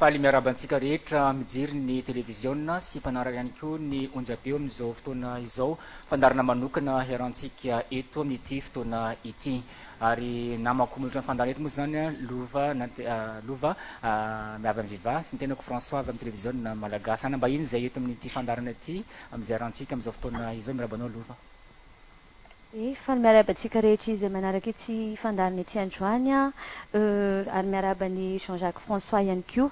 Faly miarahaba antsika rehetra mijery ny televiziona sy mpanaraka ihany koa ny onjam-peo amin'izao fotoana izao. Fandaharana manokana hiarahantsika eto amin'ity fotoana ity. Ary namako manolotra ny fandaharana eto moa izany Lova Lova avy amin'ny Viva sy ny tenako François avy amin'ny televiziona malagasy. Hanambahiny izay eto amin'ity fandaharana ity amin'izay arahantsika amin'izao fotoana izao. Miarahaba anao Lova. E, faly miarahaba antsika rehetra izay manaraka ity fandaharana ity androany an, ary miarahaba an'i Jean Jacques François ihany koa.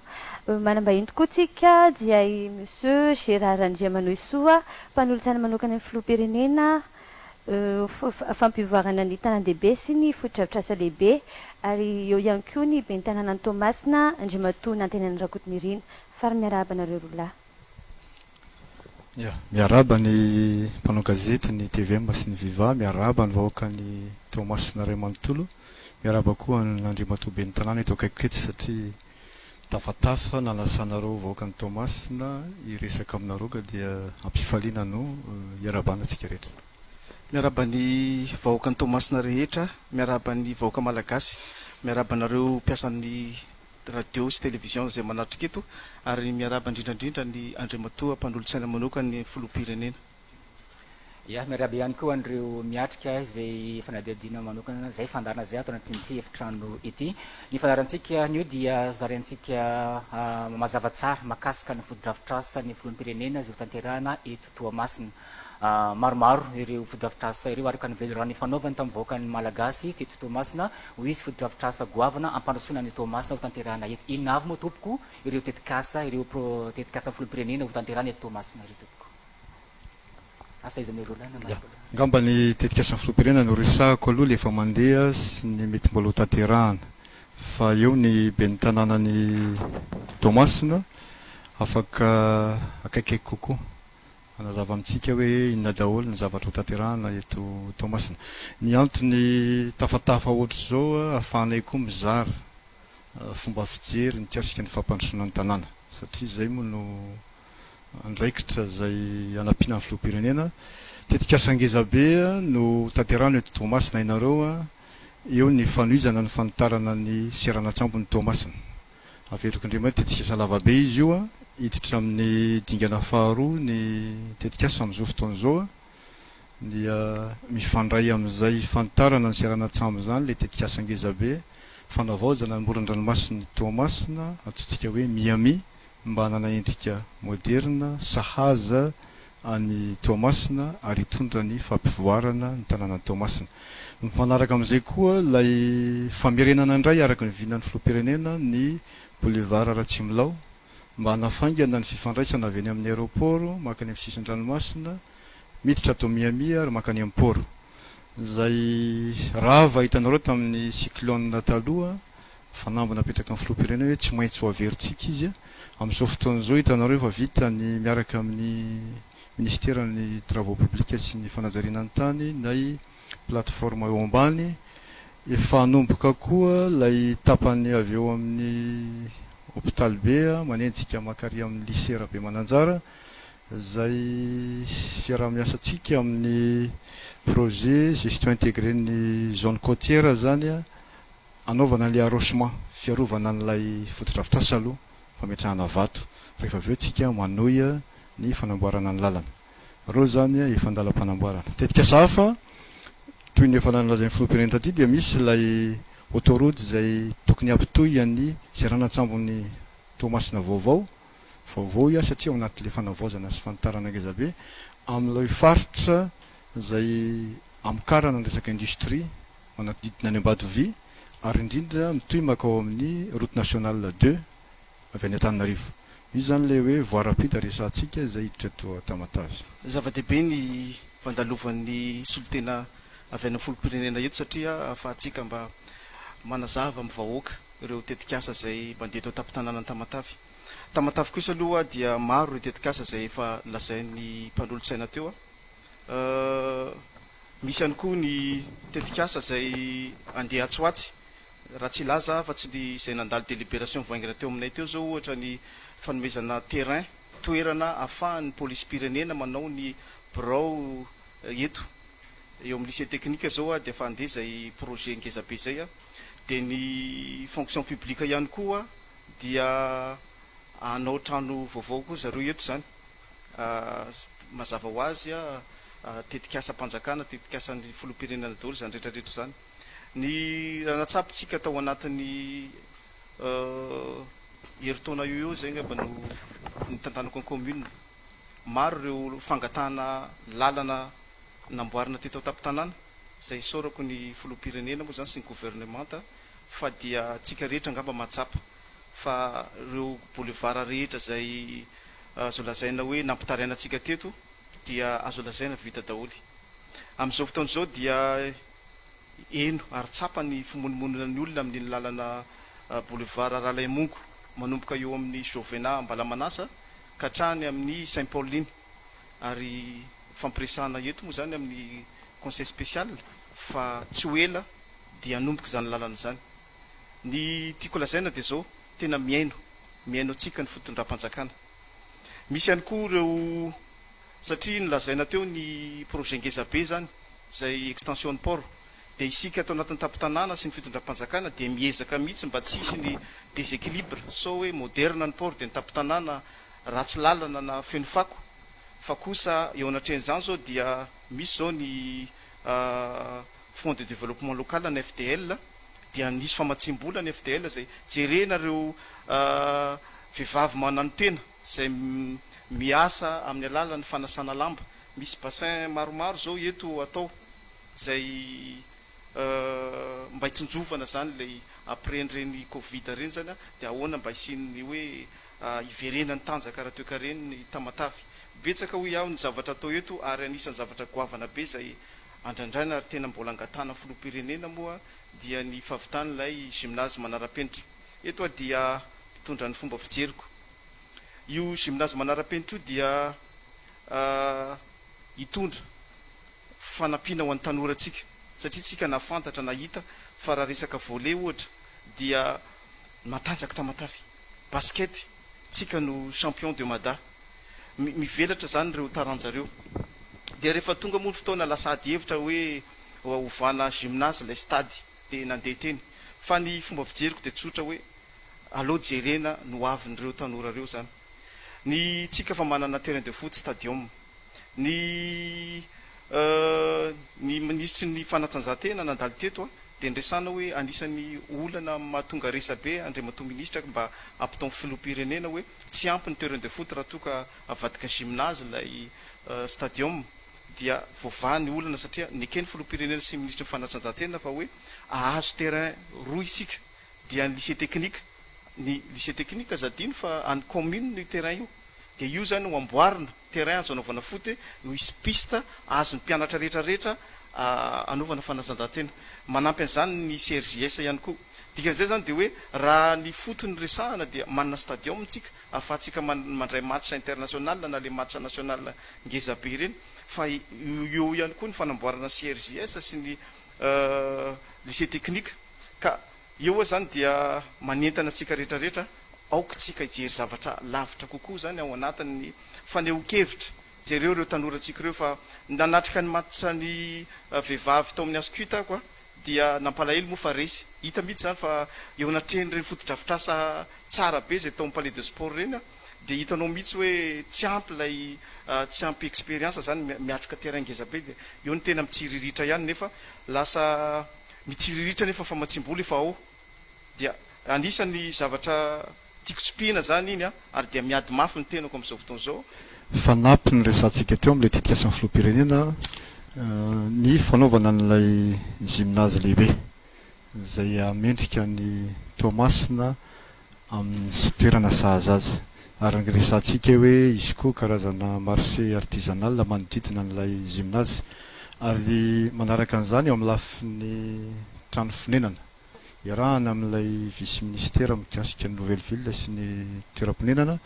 Manam-bahiny tokoa tsika dia i Monsieur Gérard Randriamanohisoa, mpanolotsaina manokana ny Filoham-pirenena, fampivoarana ny tanàn-dehibe sy ny fotodrafitrasa lehibe, ary eo ihany koa ny ben'ny tanànan'i Toamasina, Andriamatoa Nantenaina Rakotonirina. Faly miarahaba anareo roa lahy. Ya, miarahaba ny mpanao gazety ny tvm sy ny Viva, miarahaba ny vahoakan'i Toamasina iray manontolo, miarahaba koa an'Andriamatoa Ben'ny tanàna eto akaikiko eto satria tafatafa nanasanareo vahoakan'i Toamasina hiresaka aminareo ka dia am-pifaliana no iarahabana antsika rehetra. Miarahaba ny vahoakan'i Toamasina rehetra, miarahaba ny vahoaka Malagasy, miarahaba anareo mpiasan'ny radio sy television izay manatrika eto ary miarahaba indrindra indrindra ny Andriamatoa Mpanolotsaina manokan'ny Filoham-pirenena. Ya, miarahaba ihany koa an'ireo miatrika izay fanadihadiana manokana izay fandaharana izay ato anatin'ity efitrano ity. Ny fandaharantsika anio dia zaraintsika mazava tsara mahakasika ny fotodrafitrasa ny Filoham-pirenena izay hotanterahana eto Toamasina. Maromaro ireo fotodrafitrasa ireo araka ny velirano nifanaovany tamin'ny vahoakan'ny Malagasy teto Toamasina ho hisy fotodrafitrasa goavana hampandrosoana an'i Toamasina ho tanterahana eto. Inona avy moa tompoko ireo tetikasa ireo pro tetikasan'ny filoham-pirenena ho tanterahana eto Toamasina ireo tompoko? Asa iza amin'ireo roalahy na Ya. Marco lahy? Angamba ny tetikasan'ny filoham-pirenena no resahako aloha ilay efa mandeha sy ny mety mbola ho tanterahana. Fa eo ny ben'ny tanànan'i Toamasina afaka akaikikaiky kokoa. Manazava amintsika hoe inona daholo ny zavatra ho tanterahana eto Toamasina. Ny antony tafatafa ohatr'izao ahafahanay koa mizara fomba fijery mikasika ny fampandrosoana ny tanàna satria izay moa no andraikitra izay hanampiana ny filoham-pirenena. Tetikasa ngeza be no tanterahana eto Toamasina hainareo, eo ny fanohizana ny fanitarana ny seranan-tsambon'i Toamasina. Averiko indray mantsy, tetikasa lava be izy io, hiditra amin'ny dingana faharoa ny tetikasa amin'izao fotoana izao, dia mifandray amin'izay fanitarana ny seranan-tsambo izany ilay tetikasa ngeza be fanavaozana ny moron-dranomasin'i Toamasina, antsointsika hoe Miami, mba hanana endrika moderina sahaza an'i Toamasina ary hitondra ny fampivoarana ny tanànan'i Toamasina. Mifanaraka amin'izay koa ilay famerenana indray araka ny vinan'ny filoham-pirenena ny boulevard Ratsimilaho mba hanafaingana ny fifandraisana avy eny amin'ny aéroport mankany amin'ny sisin-dranomasina miditra ato Miami ary mankany amin'ny port izay rava hitanareo tamin'ny cyclone taloha. Fanamby napetraka ny filoham-pirenena hoe tsy maintsy ho averintsika izy. Amin'izao fotoana izao hitanareo efa vita ny miaraka amin'ny minisiteran'ny travaux publics sy ny fanajariana ny tany nay plateforme eo ambany. Efa hanomboka koa ilay tapany avy eo amin'ny hopitaly be manenjika mankary amin'ny lycée Rabemananjara izay fiaraha-miasantsika amin'ny projet gestion intégrée ny zone côtière izany. Anaovana an'ilay arrosement, fiarovana an'ilay fotodrafitrasa aloha, fametrahana vato, rehefa avy eo tsika manohy ny fanamboarana ny lalana. Ireo izany efa an-dalam-panamboarana. Tetikasa hafa, toy ny efa nolazain'ny filoham-pirenena taty dia misy ilay autoroute izay tokony hampitohy an'ny seranan-tsambon'i Toamasina vaovao, vaovao io satria ao anatin'ilay fanavaozana sy fanitarana ngezabe, amin'ilay faritra izay amokarana ny resaka industrie, manodidina an'i Ambatovy ary indrindra mitohy mankao amin'ny route nationale deux avy any Antananarivo. Io izany ilay hoe voie rapide resahantsika izay hiditra eto Tamatave. Zava-dehibe ny fandalovan'ny solontena avy any amin'ny filoham-pirenena eto satria ahafahantsika mba manazava amin'ny vahoaka ireo tetikasa izay mandeha eto an-tampon-tanànan'i Tamatave. Tamatave kosa aloha dia maro ireo tetikasa izay efa lazain'ny mpanolotsaina teo. Misy ihany koa ny tetikasa izay handeha atsy ho atsy, raha tsy hilaza afa tsy ny izay nandalo délibération vao haingana teo aminay teo izao ohatra ny fanomezana terrain, toerana ahafahan'ny polisim-pirenena manao ny birao eto. Eo amin'ny lycée technique izao dia efa handeha izay projet ngeza be izay. Dia ny fonction publique ihany koa dia. Hanao trano vaovao koa zareo eto izany. Mazava ho azy, tetikasam-panjakana, tetikasan'ny filoham-pirenena daholo izany rehetra rehetra izany. Ny raha natsapintsika tao anatin'ny herintaona eo eo izay angamba no nitantanako ny commune. Maro ireo fangatahana lalana namboarina teto an-tampon-tanàna, izay isaorako ny filoham-pirenena moa izany sy ny governemanta fa dia tsika rehetra angamba mahatsapa fa ireo boulevard rehetra izay azo lazaina hoe nampitaraina antsika teto dia azo lazaina vita daholo. Amin'izao fotoana izao dia heno ary tsapa ny fimonomononan'ny olona amin'iny lalana boulevard Ralaimongo manomboka eo amin'ny Jovena Ambalamanasa ka hatrany amin'ny Saint Paul iny ary fampiresahana eto moa izany amin'ny conseil spécial fa tsy ho ela dia hanomboka izany lalana izany. Ny tiako lazaina dia izao, tena mihaino, mihaino antsika ny fitondram-panjakana. Misy ihany koa ireo, satria nolazaina teo ny projet ngeza be izany, izay extension ny port, dia isika ato anatin'ny tampon-tanàna sy ny fitondram-panjakana dia miezaka mihitsy mba tsy hisy ny déséquilibre, sao hoe moderne ny port dia ny tampon-tanàna ratsy lalana na feno fako, fa kosa eo anatrehan'izany izao dia misy izao ny Fonds de développement local na FDL, dia nisy famatsiam-bola ny FDL izay jerena ireo vehivavy mananotena izay miasa amin'ny alalan'ny fanasana lamba. Misy bassin maromaro izao eto atao izay mba hitsinjovana izany ilay après an'ireny covid ireny izany dia ahoana mba hisian'ny hoe hiverenan'ny tanjaka ara-toekaren'ny Tamatave. Betsaka hoy aho ny zavatra atao eto ary anisan'ny zavatra goavana be izay andrandraina ary tena mbola angatahana filoham-pirenena moa dia ny fahavitan'ilay gymnase manara-penitra. Eto aho dia mitondra ny fomba fijeriko. Io gymnase manara-penitra io dia hitondra fanampiana ho an'ny tanorantsika satria tsika nahafantatra nahita fa raha resaka volley ohatra dia matanjaka Tamatave, basket tsika no champion de Mada. Mivelatra izany ireo taranja ireo. Dia rehefa tonga moa ny fotoana lasa ady hevitra hoe ovana gymnase ilay stade dia nandeha teny. Fa ny fomba fijeriko dia tsotra hoe aleo jerena ny ho avin'ireo tanora ireo izany. Ny tsika efa manana terrain de foot, stadium. Ny ny minisitry ny fanatanjahantena nandalo teto dia niresahana hoe anisan'ny olana mahatonga resabe Andriamatoa Minisitra mba hampitao ny filoham-pirenena hoe tsy ampy ny terrain de foot raha toa ka avadika gymnase ilay stadium dia voavaha ny olana satria neken'ny filoham-pirenena sy ny minisitry ny fanatanjahantena fa hoe ahazo terrain roa isika dia ny lycée technique ny lycée technique aza adino fa an'ny commune io terrain io dia io zany ho amboarina terrain azo anaovana foot ho hisy piste azon'ny mpianatra rehetra rehetra anaovana fanatanjahantena manampy an'izany ny CRJS ihany koa dikan'izay zany dia hoe raha ny foot no resahana dia manana stadium tsika ahafahantsika mandray match international na le match national ngeza be ireny fa eo ihany koa ny fanamboarana CRJS sy ny lycée technique ka eo aho zany dia manentana antsika rehetra rehetra aoka tsika hijery zavatra lavitra kokoa zany ao anatin'ny fanehoan-kevitra jereo ireo tanorantsika ireo fa nanatrika ny match ny vehivavy tao amin'ny ASCUT aho a dia nampalahelo moa fa resy hita mihitsy zany fa eo anatrehan'ireny fotodrafitrasa tsara be izay tao amin'ny palais de sport ireny a dia hitanao mihitsy hoe tsy ampy ilay tsy ampy expérience zany miatrika terrain ngeza be dia eo ny tena mitsiriritra ihany nefa lasa mitsiriritra nefa famatsiam-bola efa ao dia anisan'ny zavatra tiako tsipihina zany iny a ary dia miady mafy ny tenako amin'izao fotoana izao. Fanampiny resahantsika teo amin'ilay tetikasan'ny filoham-pirenena ny fanaovana an'ilay gymnase lehibe izay hahamendrika an'i Toamasina amin'ny toerana sahaza azy. Ary ny resahantsika hoe hisy koa karazana marché artisanal manodidina an'ilay gymnase. Ary manaraka an'izany eo amin'ny lafiny trano fonenana. Iarahana amin'ilay vice ministera mikasika ny nouvelle ville sy ny toeram-ponenana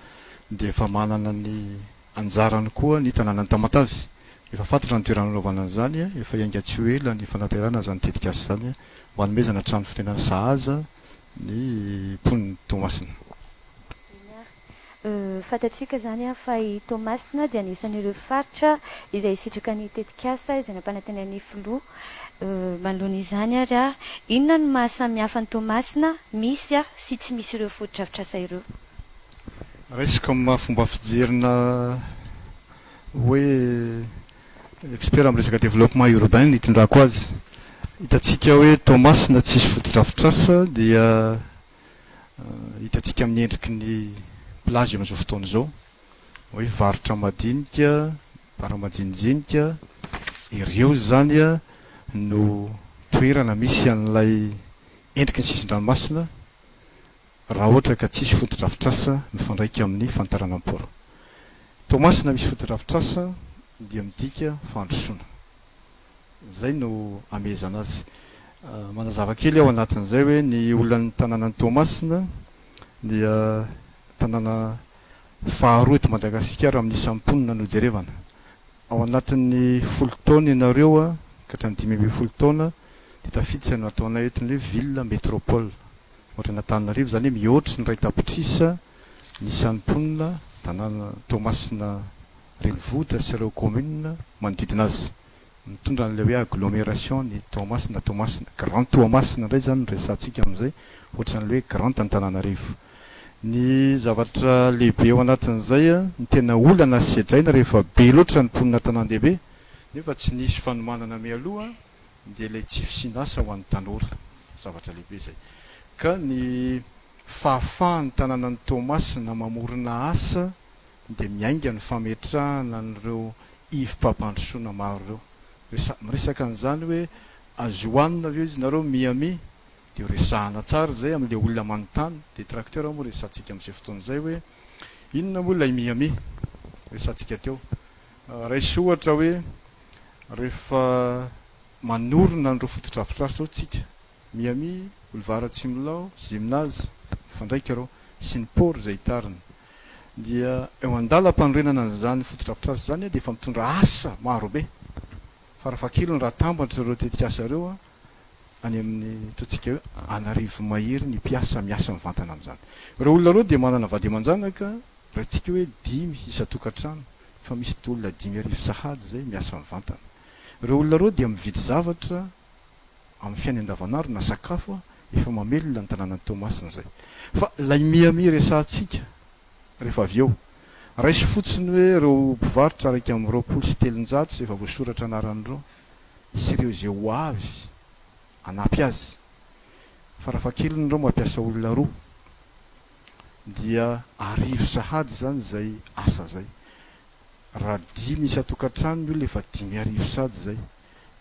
dia efa manana ny anjarany koa ny tanànan'i Tamatave. Efa fantatra ny toerana hanaovana an'izany, efa hiainga tsy ho ela ny fanaterana izany tetikasa izany mba hanomezana trano fonenana sahaza ny mponin'i Toamasina. Eny ary. Fantatsika izany fa i Toamasina dia anisan'ireo faritra izay hisitraka ny tetikasa izay nampanantenain'ny filoha. Manoloana izany ary, inona no maha samihafa an'i Toamasina misy sy tsy misy ireo fotodrafitrasa ireo? Raisiko amin'ny maha fomba fijerina hoe expert amin'ny resaka développement urbain ny itondrako azy. Hitantsika hoe Toamasina tsisy fotodrafitrasa dia hitantsika amin'ny endriky ny plage amin'izao fotoana izao hoe varotra madinika, bara majinijinika, ireo izany no toerana misy an'ilay endriky ny sisin-dranomasina raha ohatra ka tsisy fotodrafitrasa mifandraika amin'ny fanitarana ny port. Toamasina misy fotodrafitrasa dia midika fandrosoana. Izay no amehezana azy. Manazava kely aho anatin'izay hoe ny olan'ny tanànan'i Toamasina dia tanàna faharoa eto Madagasikara amin'ny isan'ny mponina no jerevana. Ao anatin'ny folo taona ianareo ka hatramin'ny 15 taona dia tafiditra ny ataonay eto ny hoe ville métropole. Ohatran'Antananarivo izany hoe mihoatry ny 1 tapitrisa ny isan'ny mponina tanàna Toamasina renivohitra sy ireo commune manodidina azy. Mitondra an'ilay hoe agglomération ny Toamasina, Toamasina, Grand Toamasina indray izany no resahantsika amin'izay, ohatran'ilay hoe Grand Antananarivo. Ny zavatra lehibe ao anatin'izay, ny tena olana sedraina rehefa be loatra ny mponina an-tanàn-dehibe nefa tsy nisy fanomanana mialoha dia ilay tsy fisian'asa ho an'ny tanora. Zavatra lehibe izay. Ka ny fahafahan'ny tanànan'i Toamasina mamorona asa dia miainga ny fametrahana an'ireo ivom-pampandrosoana maro ireo. Resa, miresaka an'izany hoe azo hohanina ve izy nareo Miami? Dia resahana tsara izay amin'ilay olona manontany, detracteur moa resahantsika amin'izay fotoana izay hoe inona moa ilay Miami resahantsika teo. Raiso ohatra hoe rehefa manorina an'ireo fotodrafitrasa ao tsika, Miami, Boulevard Ratsimilaho, Gymnase, mifandraika ireo, sy ny port izay hitarina. Dia eo an-dalam-panorenana an'izany fotodrafitrasa izany dia efa mitondra asa marobe. Farafahakeliny raha atambatra ireo tetikasa ireo any amin'ny ataontsika hoe an'arivo mahery ny mpiasa miasa mivantana amin'izany. Ireo olona ireo dia manana vady aman-janaka, raintsika hoe dimy isan-tokantrano, fa misy olona 5000 sahady izay miasa mivantana. Ireo olona ireo dia mividy zavatra amin'ny fiainany andavanandro na sakafo efa mamelona ny tanànan'i Toamasina izay. Fa ilay Miami resahantsika rehefa avy eo, raiso fotsiny hoe ireo mpivarotra 321 izay efa voasoratra anarana ireo sy ireo izay ho avy hanampy azy, farafahakeliny ireo mampiasa olona roa dia 1000 sahady izany izay asa izay. Raha dimy isan-tokantrano ny olona efa 5000 sahady izay.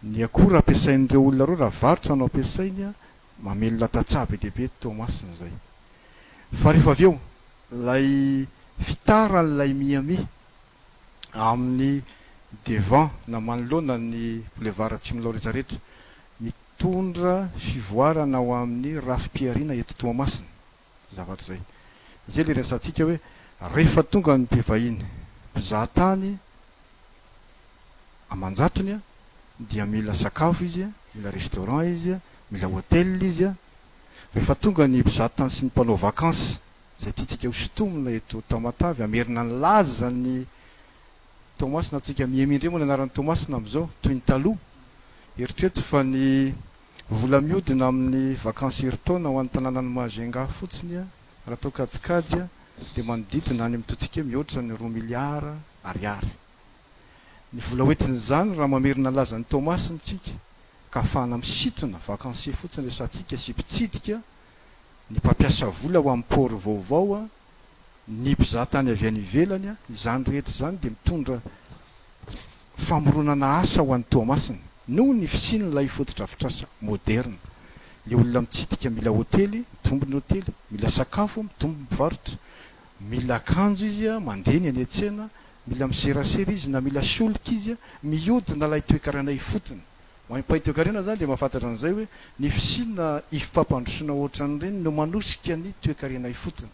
Ny akora ampiasain'ireo olona ireo raha varotra no ampiasainy, mamelona tantsaha be dia be eto Toamasina izay. Fa rehefa avy eo, ilay fitaran'ilay Miami amin'ny devant na manoloana ny boulevard Ratsimilaho rehetra rehetra, mitondra fivoarana ho amin'ny rafi-pihariana eto Toamasina zavatra izay. Izay ilay resahantsika hoe rehefa tonga ny mpivahiny mpizaha tany aman-jatony dia mila sakafo izy, mila restaurant izy, mila hotel izy. Rehefa tonga ny mpizaha tany sy ny mpanao vacances izay tiantsika ho sintomina eto Tamatave hamerina ny lazan'i Toamasina, antsika Miami indray moa ny anaran'i Toamasina amin'izao, toy ny taloha. Eritrereto fa ny vola mihodina amin'ny vacances herintaona ho an'ny tanànan'i Majunga fotsiny raha atao kajikajy dia manodidina any amin'ny ataontsika hoe mihoatra ny roa miliara ariary. Ny vola hoentin'izany raha mamerina laza an'i Toamasina isika ka ahafahana misintona vacanciers fotsiny resahantsika sy mpitsidika, ny mpampiasa vola ho amin'ny port vaovao, ny mpizaha tany avy any ivelany, izany rehetra izany dia mitondra famoronana asa ho an'i Toamasina noho ny fisian'ilay fotodrafitrasa moderina. Ilay olona mitsidika mila hotely, mitombo ny hotely, mila sakafo, mitombo ny mpivarotra, mila akanjo izy, mandeha ny any an-tsena, mila miserasera izy na mila solika izy, mihodina ilay toekarena ifotony. Ho an'ny mpahay toekarena izany dia mahafantatra an'izay hoe ny fisiana ivom-pampandrosoana ohatran'ireny no manosika ny toekarena ifotony.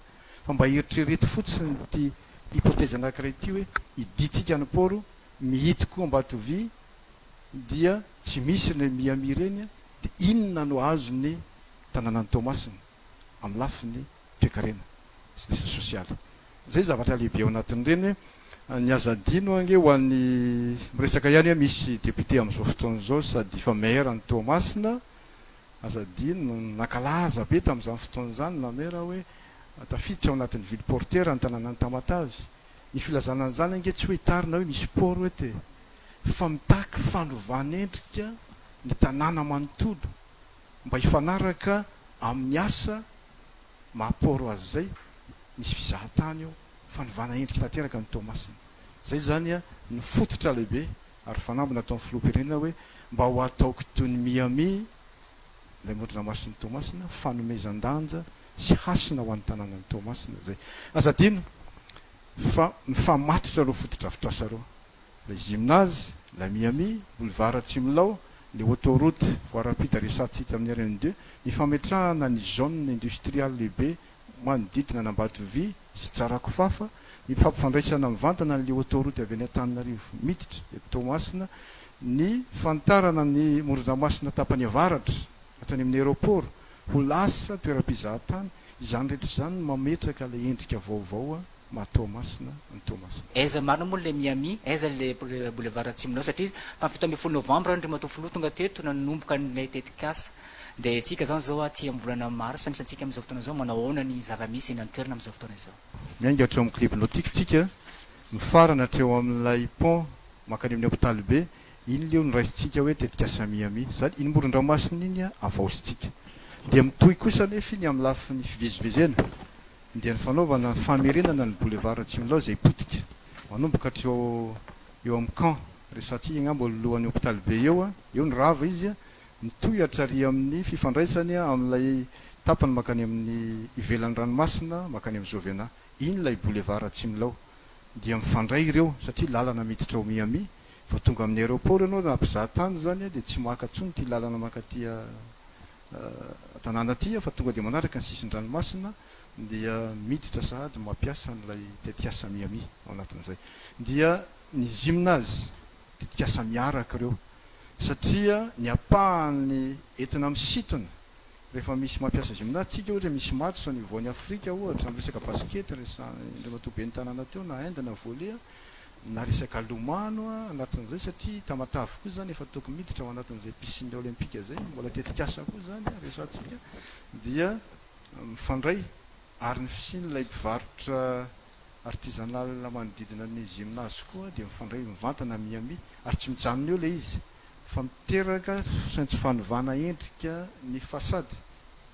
Fa mba eritrereto fotsiny ity hypothèse anankiray ity hoe idintsika ny port, mihidy koa Ambatovy dia tsy misy ireny Miami ireny dia inona no azon'ny tanànan'i Toamasina amin'ny lafiny toekarena sy ny sosialy. Izay zavatra lehibe ao anatin'ireny hoe ny aza adino ange ho an'ny miresaka ihany hoe misy député amin'izao fotoana izao sady efa maire any Toamasina, aza adino nankalaza be tamin'izany fotoana izany na maire hoe. Tafiditra ao anatin'ny ville portuaire ny tanànan'i Tamatave. Ny filazana an'izany ange tsy hoe hitarina hoe misy port eto e! Fa mitaky fanovan'endrika ny tanàna manontolo mba hifanaraka amin'ny asa maha port azy izay, misy fizahan-tany eo, fanovana endrika tanteraka an'i Toamasina. Izay izany no fototra lehibe ary fanamby nataon'ny filoham-pirenena hoe mba ho ataoko toy ny Miami ilay moron-dranomasin'i Toamasina, fanomezan-danja sy hasina ho an'ny tanànan'i Toamasina izay. Aza adino fa mifamatotra ireo fotodrafitrasa ireo. Ilay gymnase, ilay Miami, boulevard Tsimilao, ilay autoroute voie rapide resahantsika amin'ny RN deux, ny fametrahana ny zone industriale lehibe manodidina an'Ambatovy sy Tsarakofafa, ny fampifandraisana mivantana an'ilay autoroute avy any Antananarivo miditra eto Toamasina, ny fanitarana ny moron-dranomasina tapany avaratra hatrany amin'ny aéroport ho lasa toeram-pizahatany, izany rehetra izany no mametraka ilay endrika vaovao maha Toamasina an'i Toamasina. Aiza marina moa ilay Miami, aiza ilay boulevard Atsimonao satria tamin'ny 17 novambra Andriamatoa Filoha tonga teto nanomboka an'ilay tetikasa dia tsika izany izao aty amin'ny volana mars misy antsika amin'izao fotoana izao manao ahoana ny zava-misy eny an-toerana amin'izao fotoana izao. Miainga hatreo amin'ny club nautique tsika, mifarana hatreo amin'ilay pont mankany amin'ny hopitaly be, iny leo noraisintsika hoe tetikasa Miami, zany iny moron-dranomasina iny havaozintsika. Dia mitohy kosa anefa iny amin'ny lafiny fivezivezena, dia ny fanaovana ny famerenana ny boulevard Tsimilao izay potika, manomboka hatreo eo amin'ny camp resahantsika angamba eo alohan'ny hopitaly be eo, eo no rava izy, mitohy hatrary amin'ny fifandraisany amin'ilay tapany mankany amin'ny ivelan'ny ranomasina mankany amin'ny Jovena. Iny ilay boulevard Tsimilao. Dia mifandray ireo satria lalana miditra ao Miami, vao tonga amin'ny aéroport ianao na mpizaha tany izany dia tsy maka intsony ity lalana mankaty an-tanàna ity fa tonga dia manaraka ny sisin-dranomasina dia miditra sahady mampiasa an'ilay tetikasa Miami ao anatin'izay. Dia ny gymnase, tetikasa miaraka ireo satria ny ampahany entina misintona rehefa misy mampiasa gymnase tsika ohatra misy match au niveau ny Afrika ohatra amin'ny resaka basket resahan'i Andriamatoa Ben'ny tanàna teo na hand na volley na resaka lomano anatin'izay satria Tamatave koa izany efa tokony miditra ao anatin'izay piscine olympique izay mbola tetikasa koa izany resahantsika dia mifandray ary ny fisian'ilay mpivarotra artisanal manodidina ny gymnase koa dia mifandray mivantana à Miami ary tsy mijanona eo ilay izy fa miteraka saintsy fanovana endrika ny façade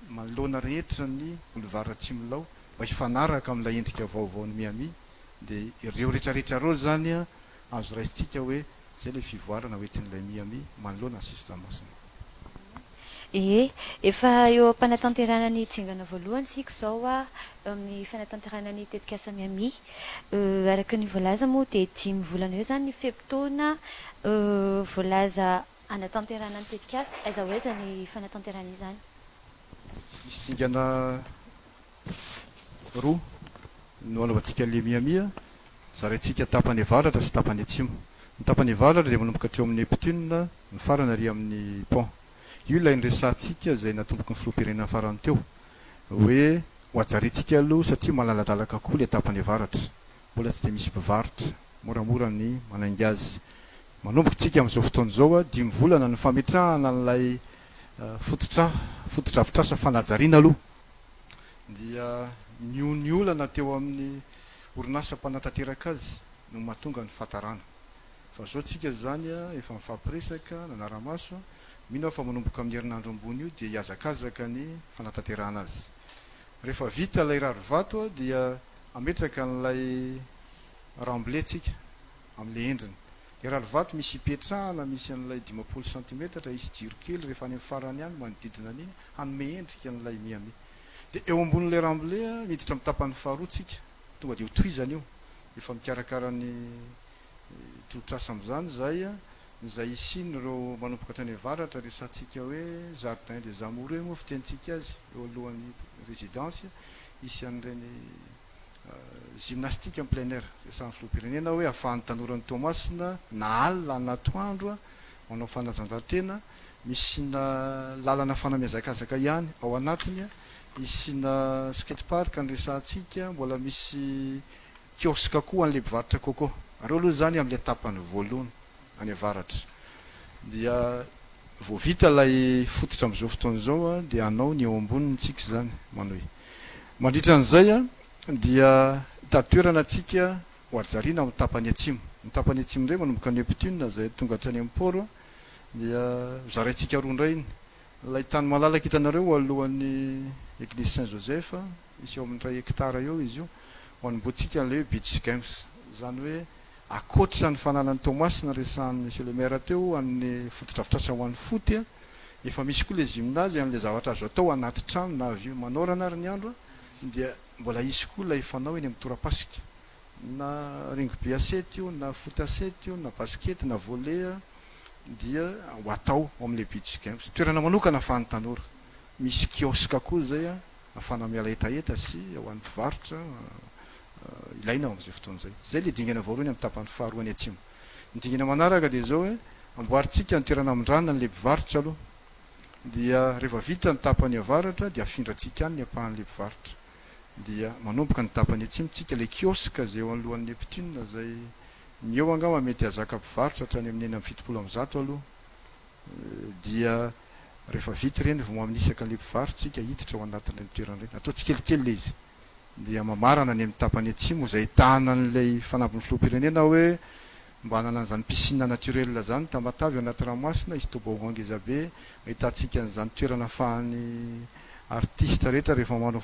manoloana rehetra ny boulevard Tsimilao mba hifanaraka amin'ilay endrika vaovaon'i Miami dia ireo retraretra ireo izany azo raisintsika hoe izay ilay fivoarana hoentin'ilay Miami manoloana ny sisin-dranomasina. Ie, efa eo am-panatanterahana ny dingana voalohany isika izao eo amin'ny fanatanterahana ny tetikasa Miami. Araka ny voalaza moa dia dimy volana eo izany ny fe-potoana voalaza hanatanterahana ny tetikasa. Aiza ho aiza ny fanatanterahana izany? Misy dingana roa no anaovantsika an'ilay Miami, zaraintsika tapany avaratra sy tapany atsimo. Ny tapany avaratra dia manomboka hatreo amin'ny Neptune, mifarana ary amin'ny pont. Io ilay niresahantsika izay natomboky ny filoham-pirenena farany teo, hoe ho hajariantsika aloha satria malaladalaka koa ilay tapany avaratra, mbola tsy dia misy mpivarotra, moramora ny manainga azy. Manomboka isika amin'izao fotoana izao, dimy volana ny fametrahana an'ilay fototra fotodrafitrasa fanajariana aloha. Dia ny ny olana teo amin'ny orinasa mpanatanteraka azy no mahatonga ny fahatarana. Fa zao tsika zany efa mifampiresaka, nanara-maso, mino aho fa manomboka amin'ny herinandro ambony io dia hihazakazaka ny fanatanterahana azy. Rehefa vita ilay rarivato dia hametraka an'ilay remblai tsika amin'ilay endriny. Ilay rarivato misy hipetrahana, misy an'ilay 50 santimetatra, hisy jiro kely rehefa any amin'ny farany any manodidina an'iny hanome endrika an'ilay Miami. Dia eo ambonin'ilay remblai miditra amin'ny tapany faharoa tsika, tonga dia hotohizana io. Efa mikarakara ny tolotr'asa amin'izany izahay, izay hisian'ireo manomboka hatrany avaratra, resahantsika hoe jardin des amoureux moa fitenintsika azy, eo alohan'ny résidence, hisy an'ireny gymnastique en plein air, resahan'ny filoham-pirenena hoe ahafahan'ny tanoran'i Toamasina na alina na atoandro manao fanajanjahantena, misy lalana ahafahana mihazakazaka ihany ao anatiny, hisiana skate park ny resahantsika, mbola misy kiosque koa an'ilay mpivarotra coco. Ireo aloha izany amin'ilay tapany voalohany any avaratra. Dia vao vita ilay fototra amin'izao fotoana izao dia hanao ny eo amboniny tsika izany manohy. Mandritra an'izay dia hitady toerana antsika ho hajariana amin'ny tapany atsimo. Ny tapany atsimo indray manomboka Neptune izay tonga hatrany amin'ny port dia ho zaraintsika roa indray iny. Ilay tany malalaka hitanareo alohan'ny Eglise Saint Joseph, misy eo amin'ny iray hectare eo izy io, ho anombohantsika an'ilay hoe Beach Games. Izany hoe ankoatra ny fananan'i Toamasina resahan'i Monsieur le Maire teo an'ny fotodrafitrasa ho an'ny foot, efa misy koa ilay gymnase an'ilay zavatra azo atao anaty trano na avy manorana ary ny andro dia mbola hisy koa ilay fanao eny amin'ny torapasika. Na rugby à sept io na foot à sept io na basket na volley dia ho atao ao amin'ilay beach games. Toerana manokana ahafahan'ny tanora. Misy kiosque koa izay ahafahana miala hetaheta sy ho an'ny mpivarotra ilaina ao amin'izay fotoana izay. Izay ilay dingana voalohany amin'ny tapany faharoa any atsimo. Ny dingana manaraka dia izao hoe amboarintsika ny toerana amindrana an'ilay mpivarotra aloha. Dia rehefa vita ny tapany avaratra dia afindrantsika any ny ampahan'ilay mpivarotra. Dia manomboka ny tapany atsimo tsika, ilay kiosque izay eo anoloan'ny Neptune izay ny eo angamba mety hahazaka mpivarotra hatrany amin'ny 176 aloha. Dia rehefa vita ireny vao manisaka an'ilay mpivarotra tsika hiditra ao anatin'ireny toerana ireny. Atao tsikelikely ilay izy. Dia mamarana any amin'ny tapany atsimo izay ahitana an'ilay fanambin'ny filoham-pirenena hoe mba hanana an'izany piscine naturelle izany Tamatave ao anaty ranomasina, hisy toboggan ngezabe ahitantsika an'izany toerana ahafahan'ny artiste rehetra rehefa manao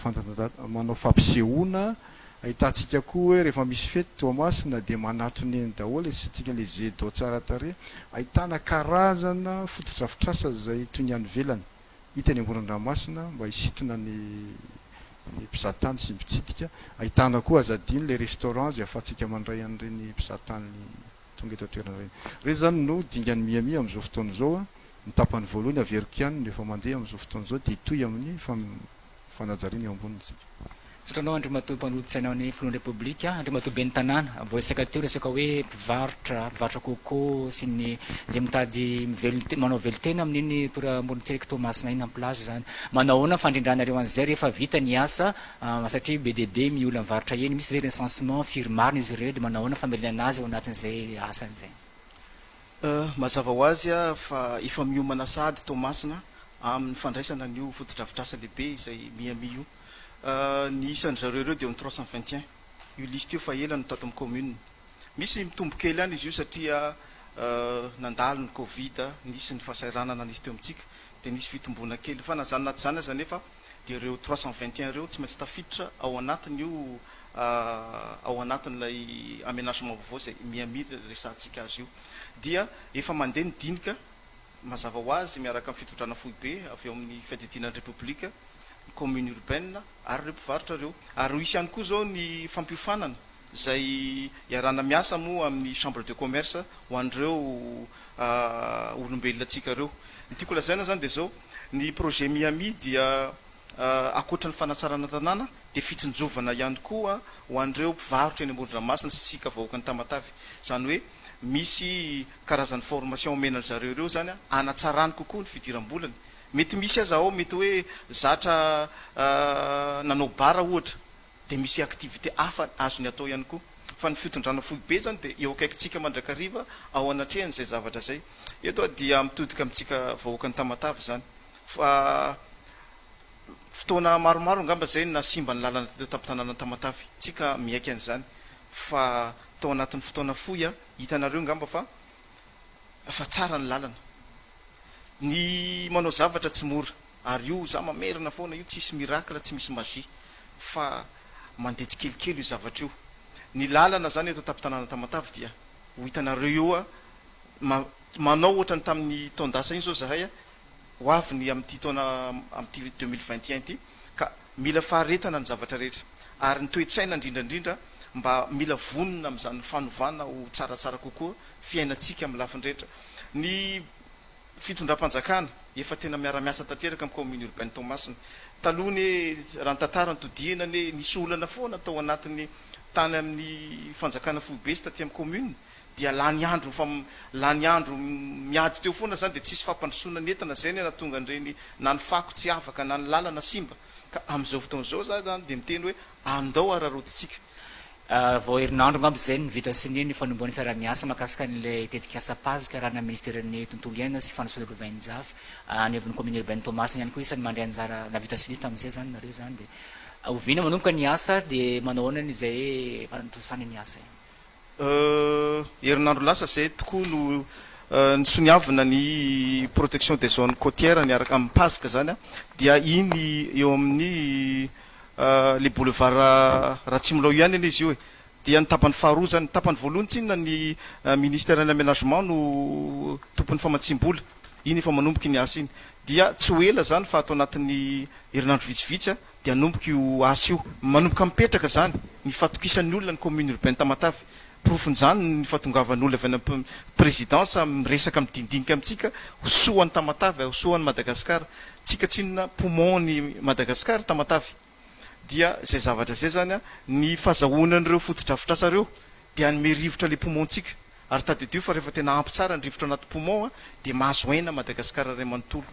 manao fampisehoana, ahitantsika koa hoe rehefa misy fety Toamasina dia manatona eny daholo, asiantsika ilay jet d'eau tsara tarehy, ahitana karazana fotodrafitrasa izay toy ny any ivelany. Hita eny amoron-dranomasina mba hisintona ny ny mpizahatany sy ny mpitsidika. Ahitana koa aza adino ilay restaurant izay ahafahantsika mandray an'ireny mpizahatany tonga eto an-toerana ireny. Ireny izany no dingan'ny Miami amin'izao fotoana izao. Ny tapany voalohany averiko ihany no efa mandeha amin'izao fotoana izao dia hitohy amin'ny fanajariana eo amboniny isika. Misaotra anao Andriamatoa Mpanolotsaina ny Filohan'ny Repoblika, Andriamatoa Ben'ny Tanàna. Voaresaka teo resaka hoe mpivarotra, mpivarotra coco sy ny izay mitady mivelon manao velon-tena amin'iny tora amoron-tsiraka Toamasina iny en plage izany. Manao ahoana ny fandrindranareo an'izay rehefa vita ny asa satria be dia be ny olona mivarotra eny, misy ve recensement, firy marina izy ireo dia manao ahoana ny famerenana azy ao anatin'izay asany izay? Mazava ho azy fa efa miomana sahady Toamasina amin'ny fandraisana an'io fotodrafitrasa lehibe izay Miami io. Ny isan-dry zareo ireo dia eo amin'ny 321. Io liste io fa ela no tato amin'ny commune. Misy mitombo kely ihany izy io satria nandalo ny covid, nisy ny fahasahiranana nisy teo amintsika dia nisy fitomboana kely. Fa na izany na tsy izany aza anefa dia ireo 321 ireo tsy maintsy tafiditra ao anatin'io ao anatin'ilay aménagement vaovao izay Miami resahantsika azy io. Dia efa mandeha ny dinika mazava ho azy miaraka amin'ny fitondrana foibe avy ao amin'ny fiadidiana ny Repoblika, ny commune urbaine ary ireo mpivarotra ireo. Ary ho hisy ihany koa izao ny fampiofanana izay iarahana miasa moa amin'ny chambre de commerce ho an'ireo olombelona antsika ireo. Ny tiako lazaina izany dia izao, ny projet Miami dia ankoatra ny fanatsarana tanàna dia fitsinjovana ihany koa ho an'ireo mpivarotra eny amoron-dranomasina sy tsika vahoakan'i Tamatave. Izany hoe misy karazan'ny formation omena an-dry zareo ireo izany hanatsarany kokoa ny fidiram-bolany. Mety misy aza ao mety hoe zatra nanao bar ohatra dia misy activité hafa azony atao ihany koa. Fa ny fitondrana foibe izany dia eo akaikintsika mandrakariva ao anatrehan'izay zavatra izay. Eto aho dia mitodika amintsika vahoakan'i Tamatave izany fa fotoana maromaro angamba izay no nahasimba ny lalana teto an-tampon-tanànan'i Tamatave. Tsika miaiky an'izany fa tao anatin'ny fotoana fohy hitanareo angamba fa fa tsara ny lalana. Ny manao zavatra tsy mora ary io za mamerina foana io tsisy miracle tsy misy magie fa mandeha tsikelikely io zavatra io. Ny lalana zany eto an-tampon-tanàna Tamatave dia ho hitanareo eo a ma manao ohatran'ny tamin'ny taon-dasa iny zao zahay a ho avy ny amin'ity taona amin'ity 2021 ity ka mila faharetana ny zavatra rehetra ary ny toe-tsaina indrindra indrindra mba mila vonona amin'izany fanovana ho tsaratsara kokoa fiainantsika amin'ny lafiny rehetra. Ny fitondram-panjakana efa tena miara-miasa tanteraka amin'ny commune urbaine Toamasina. Taloha anie raha ny tantara no todihina anie nisy olana foana tao anatin'ny tany amin'ny fanjakana foibe sy taty amin'ny commune dia lany andro mifam lany andro miady teo foana zany dia tsisy fampandrosoana nentina zay anie nahatonga an'ireny na ny fako tsy afaka na ny lalana simba ka amin'izao fotoana izao za zany dia miteny hoe andao araraotintsika Vao herinandro angamba izay no vita sonia ny fanombohan'ny fiaraha-miasa mahakasika an'ilay tetikasa Pazk arahina Ministeran'ny Tontolo Iainana sy Fandrosoana Lovainjafy any avon'ny Commune Urbaine Toamasina ihany koa isan'ny mandray anjara nahavita sonia tamin'izay izany nareo izany dia. Oviana manomboka ny asa dia manao ahoana ny izay fanatontosana ny asa? Herinandro lasa izay tokoa no nisoniavina ny protection des zones côtières niaraka amin'ny PAZC izany dia iny eo amin'ny le boulevard Ratsimilaho io ihany anie izy io e. Dia ny tapany faharoa izany, ny tapany voalohany tsinona ny ministère ny aménagement no tompon'ny famatsiam-bola, iny efa manomboka iny asa iny. Dia tsy ho ela izany fa ato anatin'ny herinandro vitsivitsy dia hanomboka io asa io. Manomboka mipetraka izany ny fahatokisan'ny olona ny commune urbaine Tamatave. Porofon'izany ny fahatongavan'olona avy any amin'ny présidence miresaka midinidinika amintsika ho soa an'i Tamatave, ho soa an'i Madagasikara. Tsika tsinona poumon ny Madagasikara Tamatave. Dia izay zavatra izay izany ny fahazahoana an'ireo fotodrafitrasa ireo dia hanome rivotra ilay poumon-tsika. Ary tadidio fa rehefa tena ampy tsara ny rivotra anaty poumon dia mahazo aina Madagasikara iray manontolo.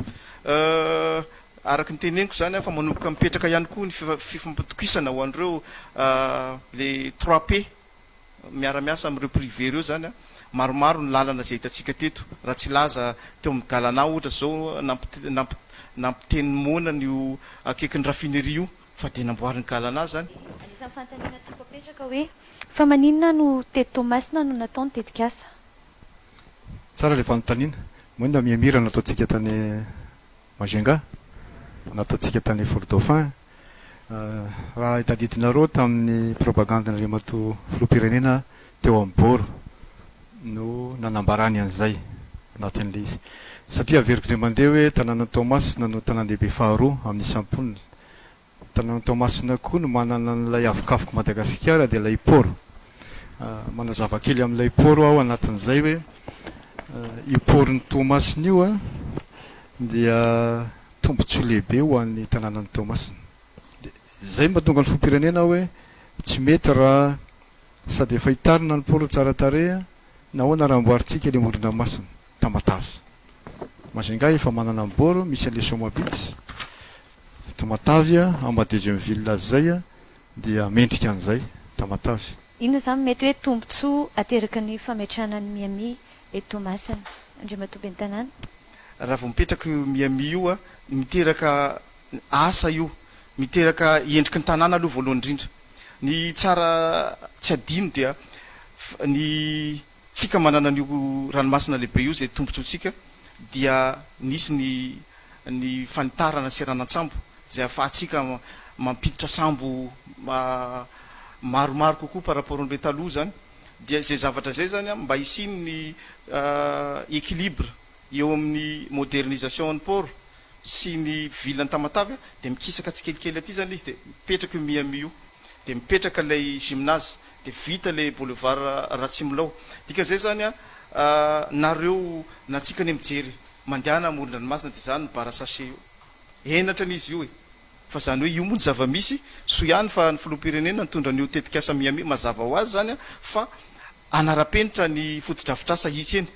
Araka ny teneniko izany fa manomboka mipetraka ihany koa ny fifampitokisana ho an'ireo les trois P miara-miasa amin'ireo privé ireo izany. Maromaro ny lalana izay hitantsika teto. Raha tsy hilaza teo amin'ny Galana ohatra izao nampiteny moana an'io akaikin'ny raffinerie io fa dia namboarin'ny Galana izany. Anisan'ny fanontaniana tiako apetraka hoe fa maninona no teto Toamasina no natao ny tetikasa? Tsara ilay fanontaniana. Moa Miami raha nataontsika tany Majunga, nataontsika tany Fort Dauphin. Raha tadidinareo tamin'ny propagande-n'Andriamatoa Filoham-pirenena teo amin'ny bord no nanambarany an'izay anatin'ilay izy. Satria averiko indray mandeha hoe tanànan'i Toamasina no tanàn-dehibe faharoa amin'ny isam-ponina. Tanànan'i Toamasina koa no manana an'ilay avokavok'i Madagasikara dia ilay port. Manazava kely amin'ilay port aho anatin'izay hoe io port-n'i Toamasina io dia tombontsoa lehibe ho an'ny tanànan'i Toamasina. Dia izay no mahatonga ny filoham-pirenena hoe tsy mety raha sady efa hitarina ny port tsara tarehy, nahoana raha amboarintsika ilay moron-dranomasina, Tamatave. Majunga efa manana ny bord misy an'ilay Soma Beach, Tamatave amin'ny maha deuxième ville azy izay dia mendrika an'izay Tamatave. Inona izany mety hoe tombontsoa ateraky ny fametrahana ny Miami eto Toamasina, Andriamatoa Ben'ny Tanàna? Raha vao mipetraka io Miami io, miteraka asa io, miteraka endriky ny tanàna aloha voalohany indrindra. Ny tsara tsy adino dia ny tsika manana an'io ranomasina lehibe io izay tombontsoantsika dia nisy ny ny fanitarana seranan-tsambo izay ahafahantsika mampiditra sambo maromaro kokoa par rapport an'ireo taloha izany dia izay zavatra izay izany mba hisian'ny équilibre eo amin'ny modernisation ny port sy ny ville an'i Tamatave dia mikisaka tsikelikely aty izany izy dia mipetraka io Miami io dia mipetraka ilay gymnase dia vita ilay boulevard Ratsimilaho dikan'izay izany an nareo na tsika anie mijery mandehana amoron-dranomasina dia izany ny bar à sachet io henatra anie izy io e fa izany hoe io moa ny zava-misy soa ihany fa ny filoham-pirenena nitondra an'io tetikasa Miami mazava ho azy izany an fa hanara-penitra ny fotodrafitrasa hisy eny